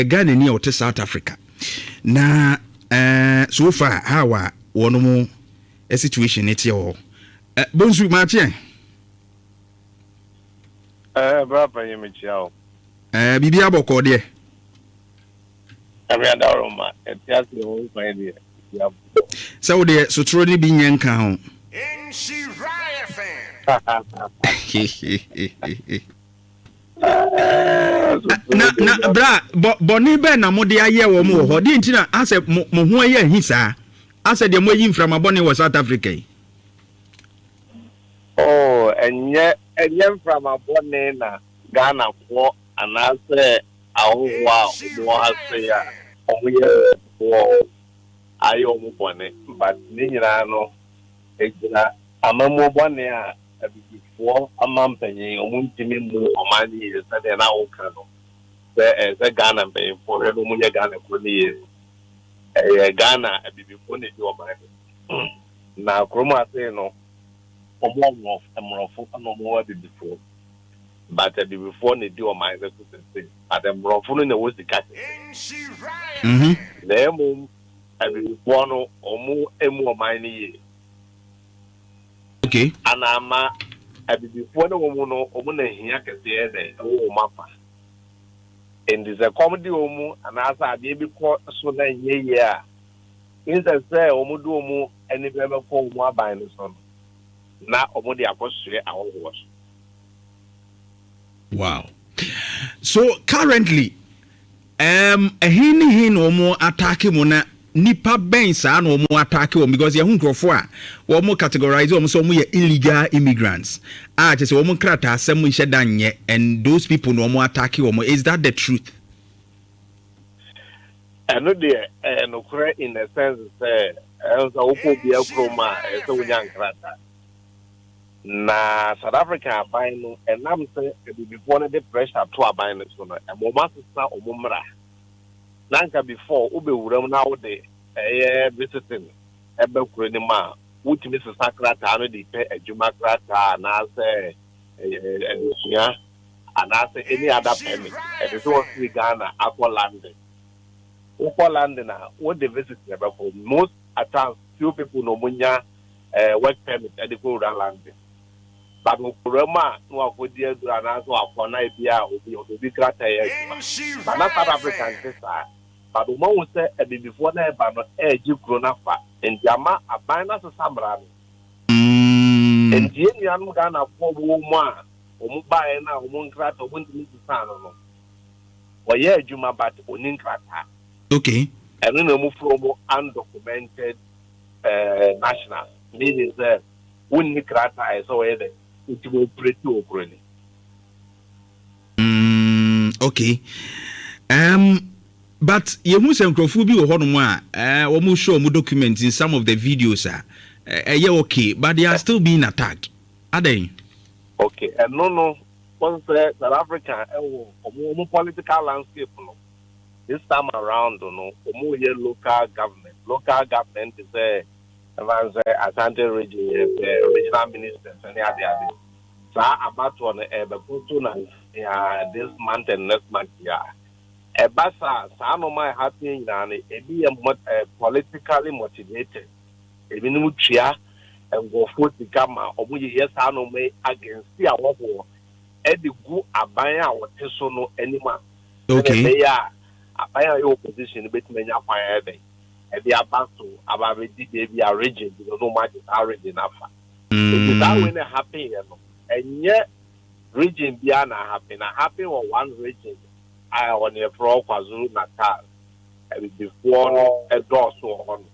Ghana ni a ɔte South Africa. Na so far how a wɔn mo situation ne teɛ wɔ hɔ. Bonsu, maakyeɛ. Bra panyin, mekyia wo. Biribi abɔkɔ deɛ? Nyame adaworo ma ɛte ase wɔ nkwan deɛ, biribi abɔkɔ. Sɛ wo deɛ, sotoro no bi nyɛ nka ho. Nhyira FM. Na bra, bɔne bɛn na mode ayɛ wɔ mo wɔ hɔ deɛ nti na asɛ mo ho ayɛ ahi saa, asɛ deɛ moayi mframa bɔne wɔ South Africa yi? Oh, ɛnyɛ mframa bɔne na Ghanafoɔ anaasɛ ahɔhoɔ a wɔwɔ ha sei a wɔyɛ wɔ ayɛ wɔn bɔne, but ne nyinaa no egyina amammuo bɔne a abibifoɔ ama mpanyin wɔn ntumi mu ɔman no yie, sɛdeɛ na wɔka no sɛ ɛyɛ sɛ Ghana mpanyinfoɔ hwɛ no, wɔn yɛ Ghana kuro no yie no, ɛyɛ Ghana abibifoɔ na edi ɔman no. Na kurom ase no, wɔn wɔ mmorɔfo ɛna wɔn wɔ abibifoɔ, but abibifoɔ na edi ɔman no so sese, but mmorɔfo no na ɛwɔ sika kɛse. Nhyira Na emom abibifoɔ no, wɔn emu ɔman no yie. Ana ama abibifoɔ no wɔ mu no, wɔn na hia kɛseɛ dɛ ɛwɔ wɔn afa. Nti sɛ kɔm de wɔn mu anaasɛ adeɛ bi kɔ so na nyɛ yie a, nsɛ sɛ wɔn de wɔn ani bɛbɛkɔ wɔn aban no so no, na wɔn de akɔsoɛ ahɔhoɔ so. Wow, so currently ɛhe ne he na wɔn attack mu, na nipa bɛn saa na wɔn attack wɔn? Because yɛho nkurɔfoɔ a wɔn categorize wɔn sɛ wɔn yɛ illegal immigrants a kyerɛ sɛ wɔn nkrataa asɛm nhyɛ da nyɛ, and those people na wɔn attack wɔn. Is that the truth? Ɛno deɛ, ɛyɛ nokorɛ in the sense sɛ ɛno sɛ wokɔ obiara kurom a, ɛyɛ sɛ wonya nkrataa. Na South Africa aban no, ɛnam sɛ abibifoɔ no de pressure to aban no so no, ɛma ɔmo asesa ɔmo mmara. Na nka before wobɛwura mu na wode ɛyɛ visiting ɛbɛ kuro no mu a, wotumi sesa krataa no de pɛ adwuma krataa anaasɛ ɛyɛ adesua anaasɛ any other permit. Ɛde sɛ wɔfiri Ghana akɔ London, wokɔ London a, wode visit na ɛbɛkɔ. Most at times, few people na ɔmo nya work permit ɛde kɔ wura London, but okura mu a, na wakɔdi aduru anaasɛ wakɔ na ebi a obi ɔde obi krataa yɛ adwuma. But na South Africa nte saa, but wɔn ahu sɛ abibifoɔ na ɛba no ɛregye kuro n'afa, nti ama aban n'asesa mmara no. Nti yɛn nuanom Ghanafoɔ wɔ mu a wɔn baeɛ na wɔn nkrataa wɔn ntumi sesa no, wɔyɛ adwuma but oni nkrataa. Ɛno na wɔn furo wɔn undocumented nationals, meaning sɛ wonni krataa yɛ sɛ wɔyɛ dɛ wotumi operate wɔ kuro ni. Okay, but yɛhu sɛ nkurɔfoɔ bi wɔ hɔnom a wɔn show wɔn documents in some of the videos a ɛyɛ okay, but they are still being attacked. Adɛn? Okay, ɛno no, wɔn sɛ South Africa ɛwɔ ɔmo political landscape no, this time around no, ɔmo yɛ local government. Local government sɛ ɛfan sɛ Ashanti Region yɛ pɛ regional ministers ɛne ade ade saa. Abatoɔ no ɛbɛkɔ so na ya this month and next month ya ɛba saa nneɛma a ɛha pii nyinaa no, ebi yɛ politically motivated. Ebinom tua nkurɔfoɔ sika ma ɔmo yɛyɛ saa nneɛma yi against ahɔhoɔ ɛde gu aban a wɔte so no anim a ɛna ɛbɛyɛ a aban a ɛyɛ opposition no bɛtumi anya kwan ɛbɛn ɛde aba so aba abɛdi beebi a region bi no, na ɔmo agye saa region afa. Nti saa wei na happen yɛ no, ɛnyɛ region biara na happen, na happen wɔ one region a ɛwɔ ne yɛfrɛ KwaZulu Natal. Abibifoɔ no ɛdɔɔso wɔ hɔ no.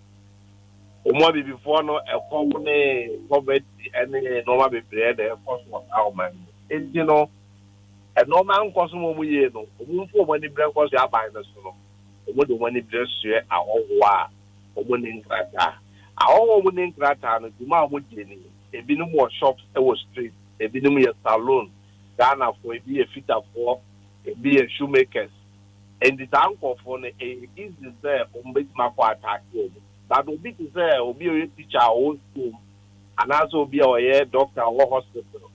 Wɔn abibifoɔ no, ɛkɔm ne poverty ɛne nneɛma bebree na ɛkɔ so wɔ saa ɔman mu. Nti no, nneɛma nkɔ so wɔn yie no, wɔn mfo wɔn ani brɛ nkɔ so aban no so no, wɔn de wɔn ani brɛ soɛ ahɔhoɔ a wɔn ne nkrataa. Ahɔhoɔ a wɔn ne nkrataa no, dwuma a wɔn gye ni, ebinom wɔ shops ɛwɔ street, ebinom yɛ saloon, Ghanafoɔ, ebi yɛ fitafoɔ, ebi yɛ shoemakers. Nti saa nkɔfoɔ no, ɛyɛ easy sɛ wɔn bɛtumi akɔ attack wɔn. But obi te sɛ obi a ɔyɛ teacher a ɔwɔ school mu anaasɛ obi a ɔyɛ doctor a ɔwɔ hospital,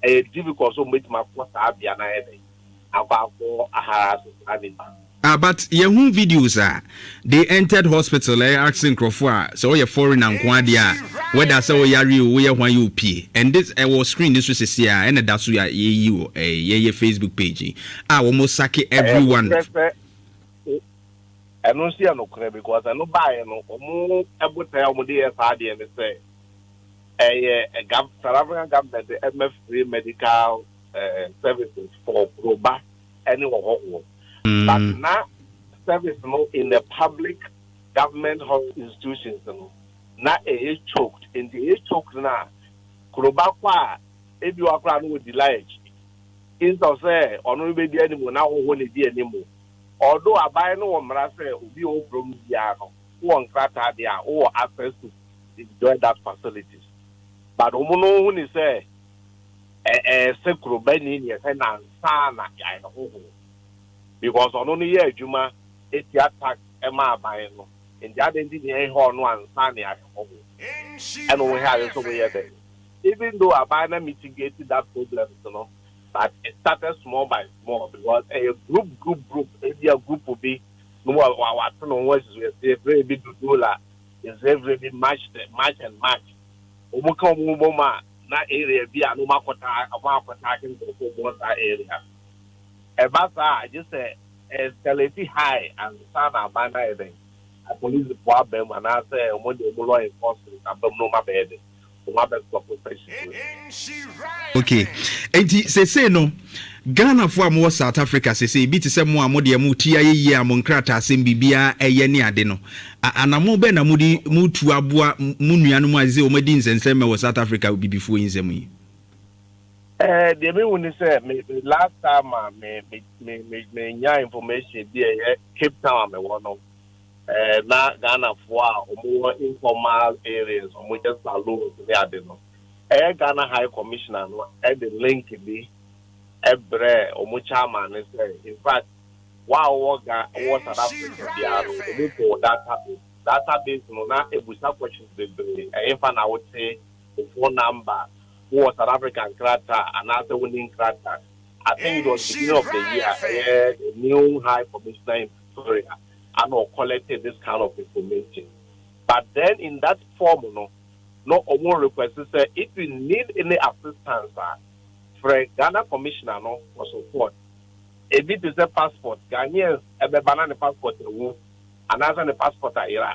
ɛyɛ difficult sɛ wɔn bɛtumi akɔ saa bea no ayɛ dɛ akɔ ahara so saa nipa. Ah, but yɛhu videos a they entered hospital ask nkurɔfoɔ a sɛ woyɛ foreigner nko adeɛ a, whether sɛ woyare o, woyɛ hwan yɛ opie, and this ɛwɔ screen ne so sisi a ɛna da so a yɛyi wɔ yɛyɛ Facebook page yi a wɔn sack everyone. Ɛyɛ nokorɛ sɛ ɛno nso yɛ nokorɛ, because ɛno baeɛ no, ɔmo ɛbotae a ɔmo de yɛ saa adeɛ ne sɛ ɛyɛ South African government ɛmɛ free medical services for kuroba ɛne ɔhɔhoɔ, but na service no in the public government health institutions no na ɛyɛ choked. Nti ɛyɛ choked na kuroba kɔ a, ebi wa koraa no wɔ delay akyi instead of sɛ ɔno no bɛdi anim na ɔhɔhoɔ na edi anim. Ɔdo aban no wɔ mmara sɛ obi a ɔwɔ kurom biara no, wowɔ nkrataa deɛ a, wowɔ access to enjoy that facilities, but wɔn no ho ni sɛ ɛ ɛɛ sɛ kurobani ni ɛsɛ nansa na yɛayɛ hoho, because ɔno no yɛ adwuma etua tax ɛma aban no. Nti adi nti nea ɛhɛ ɔno ansa na yɛayɛ hoho ɛna wɔn hɛ ade nso wɔyɛ dɛ, even though aban na mitigate that problems no, but it started small by small because ɛyɛ group group group. Ebi a group bi no wa wa wato ne ho asi so, yɛsɛ efirɛ ebi Dudula, yɛsɛ efirɛ bi March, March and March. Wɔn ka wɔn bɔ mu a na area bi a na wɔn akɔta nkurɔfoɔ mu wɔ saa area. Ɛba saa a, gye sɛ escalate high ansa na aban na yɛ dɛ apolisifoɔ aba mu anaasɛ wɔn de wɔn law enforcement aba mu na wɔn abɛyɛ dɛ wɔn abɛ stop session. Okay, nti sese no Ghanafoɔ a mowɔ South Africa sese bi te sɛ mo a modeɛ mo ti ayɛ yie a, mo nkrataa asɛm biribiara ɛyɛ ne ade no, anammɔn bɛn na mode motu aboa mo nuanom a sɛ wɔadi nsɛnsɛm wɔ South Africa bibifoɔ yi nsɛm yi? Deɛ mehu ni sɛ me last time a me nya information bi a ɛyɛ Cape Town a mewɔ no, na Ghanafoɔ a wɔwɔ informal areas, wɔn yɛ saloons ne ade no, ɛyɛ Ghana High Commissioner no ɛde link bi ɛbrɛ wɔn chairman ne sɛ in fact, wa a wɔwɔ Ga wɔwɔ South Africa biara no, wɔn kɔ database no na ebusa questions bebree. Ɛyɛ fa na wote o, phone number, wowɔ South Africa nkrataa anaasɛ wonni nkrataa. I think it was beginning of the year, ɛyɛ the new High Commissioner in Pretoria and or collected this kind of information. But then in that form no ɔmo request sɛ if you need any assistance a, frɛ Ghana Commissioner no for support. Ebi te sɛ passport, Ghanaians ɛbɛba na ne passport ewu anaasɛ ne passport ayera,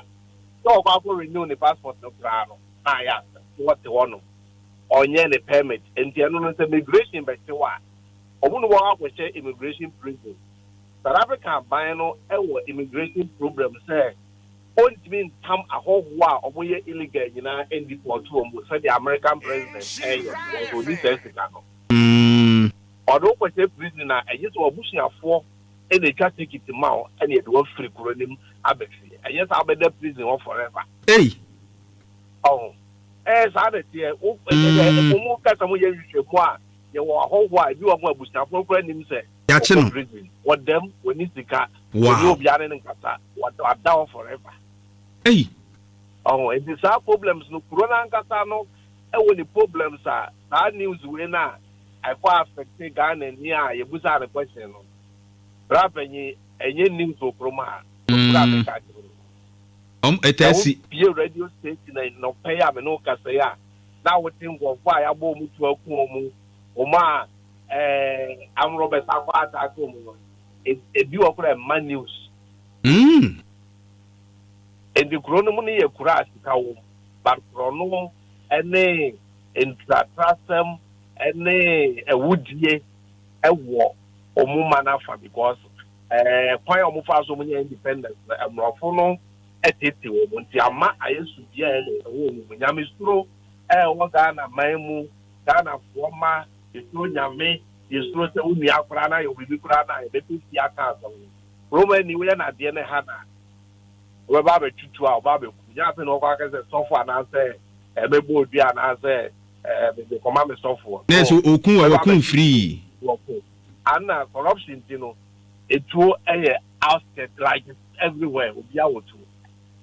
sɛ ɔkɔ akɔ renew ne passport no koraa no na ayɛ asɛm. Wɔte hɔ no ɔnyɛ ne permit, nti ɛno no sɛ immigration bɛkye hɔ a, ɔmo no wɔn akɔhyɛ immigration prison. South Africa aban no ɛwɔ immigration problem sɛ ɔntumi ntam ahɔhoɔ a ɔmo yɛ illegal nyinaa ndeport wɔn mu sɛdeɛ American president ɛyɛ, wɔn oni sɛ sika no. Ɔde wokɔhyɛ prison a, ɛgye sɛ ɔbusuafoɔ ɛna etwa ticket ma wo ɛna yɛde wɔafiri kuro nim aba fie. Ɛnyɛ sɛ abɛda prison hɔ forever. Ei. Ɔho saa na teɛ wo ɛɛ mo kasa mo yɛ nhwehwɛmu a, yɛwɔ ahɔhoɔ a ebi wɔ mo abusuafoɔ koraa nim sɛ Yɛakye no. ɔkɔ prison, wɔdɛm, wɔni sika, wɔni obiara ne nkasa, wɔada hɔ forever. Ei. Ɔho nti saa problems no, kuro n'ankasa no ɛwɔ ne problems a saa news wei na ɛkɔ affect Ghana ni a yɛbusa ne question no, bra panyin, ɛnyɛ news wɔ kurom a okura meka kyerɛ no. Ɔm ɛtɛ si. Bie radio station na nɔpɛ yi a me ne wo kasa yi a, na wote nkurɔfoɔ a yɛabɔ wɔn tu aku wɔn a amorɔ bɛsa akɔ attack wɔn no, ebi wɔ koraa ɛma news. Nti kuro no mu no yɛ kuro a sika wɔ mu, but kuro no ne ntratrasɛm ne awudie ɛwɔ wɔn ma n'afa, because kwan a wɔn fa so wɔn nyɛ independence no, mmorɔfo no ɛtete wɔn, nti ama ayɛ subia ɛna ɛwɔ wɔn mu. Nyamesuro ɛwɔ Ghana man mu, Ghanafoɔ ma yɛsuro Nyame, yɛsuro sɛ wo nua koraa na yɛ biribi koraa na yɛbɛpɛ fie aka asɛm no. Kurom ani woyɛ n'adeɛ ne ha na wɔbɛba abɛtutu a ɔba abɛku nyɛ afei na ɔkɔ akɛ sɛ sɔfo anaasɛ ɛbɛbɔ odua anaasɛ mede kɔma me sɔfoɔ. Na so okun wa wakun free. Wɔko ana corruption ti no, etuo ɛyɛ outskirt, like it's everywhere. Obiara wɔ tuo.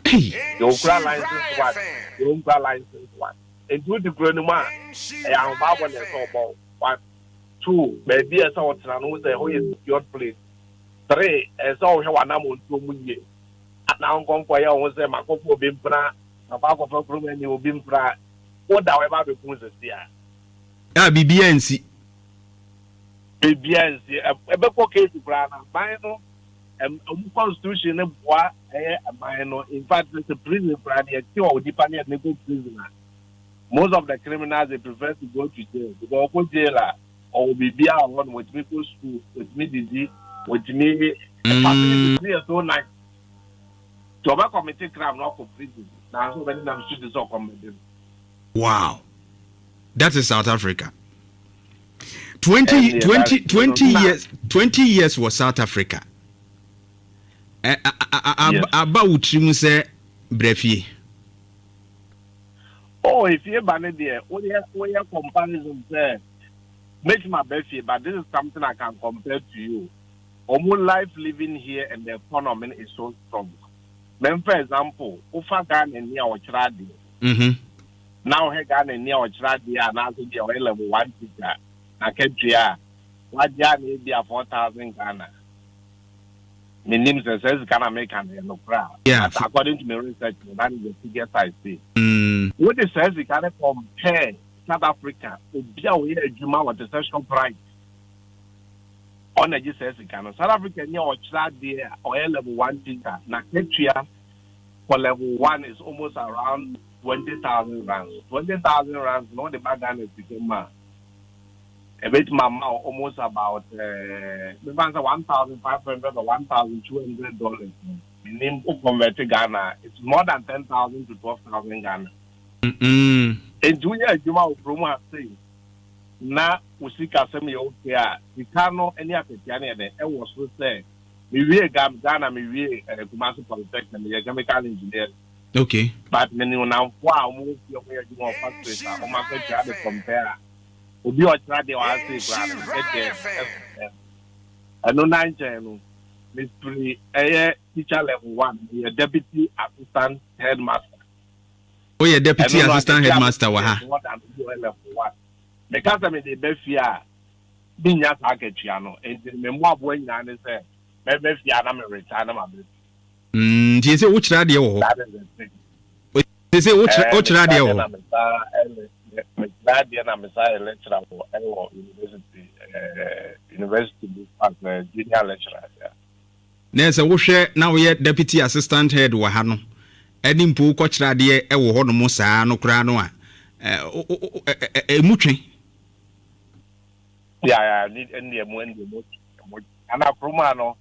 Ei. Deɛ okura license one, deɛ okura license one. Nti wodi kuro no mu a, ɛyɛ ahobaabɔ na ɛsɛ ɔbɔ wo. One, two, baabi a ɛsɛ ɔtena no sɛ ɛhɔ yɛ secured place. Three, ɛsɛ sɛ ɔhwɛ w'anammɔntuo mu yie. Anaa nkɔnkɔ yɛ wo ho sɛ makɔfo obi mpena, makɔ akɔfa kurom ani obi mpena. Woda hɔ, ɛba abɛku sɛsi a. A biribiara nsi. Biribiara nsi. Ɛbɛkɔ case koraa na aban no, ɔmo constitution no boa ɛyɛ aban no. In fact, sɛ prison koraa no, yɛte wɔ nipa no, yɛde ne kɔ prison a, most of the criminals, they prefer to go to jail because ɔkɔ jail a, ɔwɔ biribiara wɔ hɔ no, wɔtumi kɔ school, wɔtumi didi, wɔtumi facilities no yɛ so nice. Tí ɔbɛ commit crime na ɔkɔ prison, nanso ɔbɛ nenam street sɛ ɔkɔmɛde no. Wow, that is South Africa. 20 20 20 years, 20 years wɔ South Africa. Aba wo tirim sɛ brɛ fie? Oh, efie ba ne deɛ, woyɛ comparison sɛ mɛtumi aba fie, but this is something I can compare to you. Ɔmo life living here and the economy is so strong. Mɛmfa example, wofa Ghana ni a ɔkyerɛ adeɛ na wohwɛ Ghana ni a ɔkyerɛ adeɛ a, anaasɛ deɛ ɔyɛ level one teacher na akatua a wagye a, na ebi a 4,000 Ghana. Menim sɛ sika na meka no yɛ nokorɛ a, but according to my research, that is the figures I see. Wode saa sika no compare South Africa, obi a ɔyɛ adwuma wɔte sɛ Shoprite, ɔna gye saa sika no. South Africa ni a ɔkyerɛ adeɛ a ɔyɛ level one teacher na katua for level one is almost around 20,000 rands. 20,000 rands na ɔde ba Ghana sika mu a, ebetumi ama wo almost about mefa sɛ 1,500 or $1,200. Menim o, convert Ghana, it's more than 10,000 to 12,000 Ghana. Nti woyɛ adwuma wɔ kurom ase na wo sika sɛm yɛ okay a, sika no ne akatua no yɛ dɛ ɛwɔ soro. Sɛ mewie Ghana, mewie Kumasi Polytechnic, meyɛ chemical engineer. But me ne namfo a wɔn wɔ fie, wɔn yɛ adwuma wɔ factories a, wɔn akatua de compare a, obi a ɔkyerɛ adeɛ wɔ ase koraa no, akatua ɛso. Ɛno na nkyɛn no, mefiri ɛyɛ teacher level one, meyɛ deputy assistant headmaster. Woyɛ deputy assistant headmaster wɔ ha? Meka sɛ mede bɛ fie a, menya saa akatua no. Nti me mmoaboa nyinaa ne sɛ mɛbɛ fie a na me retire na mabɛ. Nti sɛ wokyerɛ adeɛ wɔ hɔ? That is the thing. Sɛ wokyerɛ adeɛ wɔ hɔ? Mekyerɛ adeɛ na mesa yɛ lecturer wɔ ɛwɔ university bi as a junior lecturer, yeah. Na sɛ wohwɛ na woyɛ deputy assistant head wɔ ha no, ɛne mpo wokɔkyerɛ adeɛ ɛwɔ hɔ nom saa no koraa no a, ɛmu twe. Yeah, ɛne ɛmu ana kurom a no,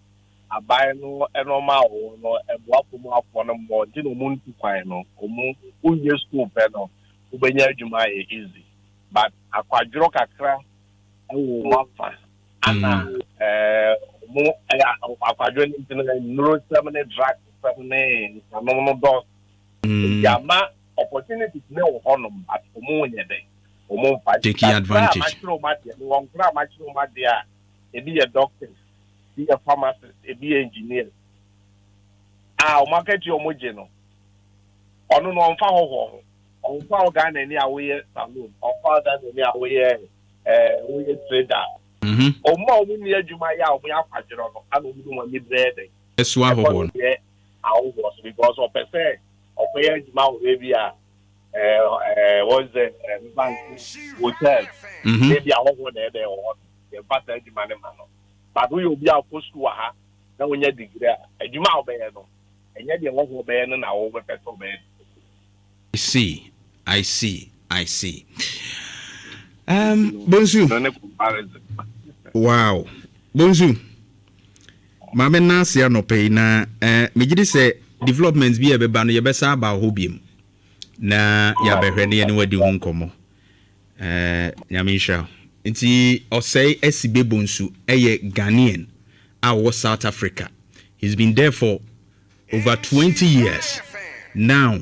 aban no ɛnɔɔma a wɔwɔ no ɛboa kurom afoɔ no mmɔ, nti na ɔmo ntu kwan no. Ɔmo wowie school pɛ no, wobɛnya adwuma ayɛ easy, but akwadworɔ kakra ɛwɔ ɔmo afa ana ɔmo ɛyɛ akwadworɔ no, nti no nnuro sɛm ne drug sɛm ne nsanom no dɔɔso. Nti ama opportunities ne wɔ hɔnom, but ɔmo nyɛ dɛ ɔmo nfa. Take advantage. Makyerɛ ɔmo adeɛ no, wɔn kora makyerɛ ɔmo adeɛ a, ebi yɛ doctors, ebi yɛ pharmacists, ebi yɛ engineers a ɔmo akatua ɔmo gye no, ɔno no ɔnfa hɔhoɔ ho, ɔnfa wo Ghana ni a woyɛ saloon, ɔnfa wo Ghana ni a woyɛ trader. Ɔmo a ɔmo ni adwuma yɛ a, ɔmo yɛ akwadworɔ no ana ɔmo de wɔn ani brɛ dɛ ɛso ahɔhoɔ no. Yɛ ahohoɔ so because ɔpɛ sɛ ɔkɔyɛ adwuma wɔ baabi a ɛɛ ɛɛ wɔn sɛ nfa hotel ebi ahɔhoɔ na ɛdɛ wɔ hɔ, yɛmfa saa adwuma no ma no. But woyɛ obi a ɔkɔ sukuu wɔ ha na wonya degree a, adwuma a wobɛyɛ no, ɛnyɛ deɛ wɔhoɔ bɛyɛ no na wobɛpɛ sɛ wobɛyɛ. I see, I see, I see. Bonsu. No ne comparison. Wow, Bonsu, maame nna ase anɔpɛ yi na megye di sɛ development bi a ɛbɛba no, yɛbɛsa aba hɔ biom na yɛabɛhwɛ ne yɛne wadi ho nkɔmmɔ. Nyame nhyira wo. Nti Ɔsɛe Asibe Bonsu ɛyɛ Ghanaian a ɔwɔ South Africa. He's been there for over 20 years now.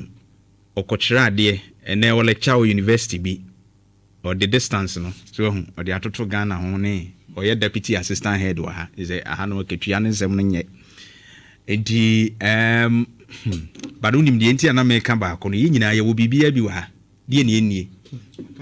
Ɔkɔkyerɛ adeɛ, ɛnɛ ɔlecture wɔ university bi. Ɔde distance no so ahu, ɔde atoto Ghana ho ne ɔyɛ deputy assistant head wɔ ha sɛ aha no akatua ne nsɛm no nyɛ. Nti but wonim deɛ nti a na meka baako no, yɛn nyinaa yɛwɔ biribiara bi wɔ ha deɛ ne ɛnnie.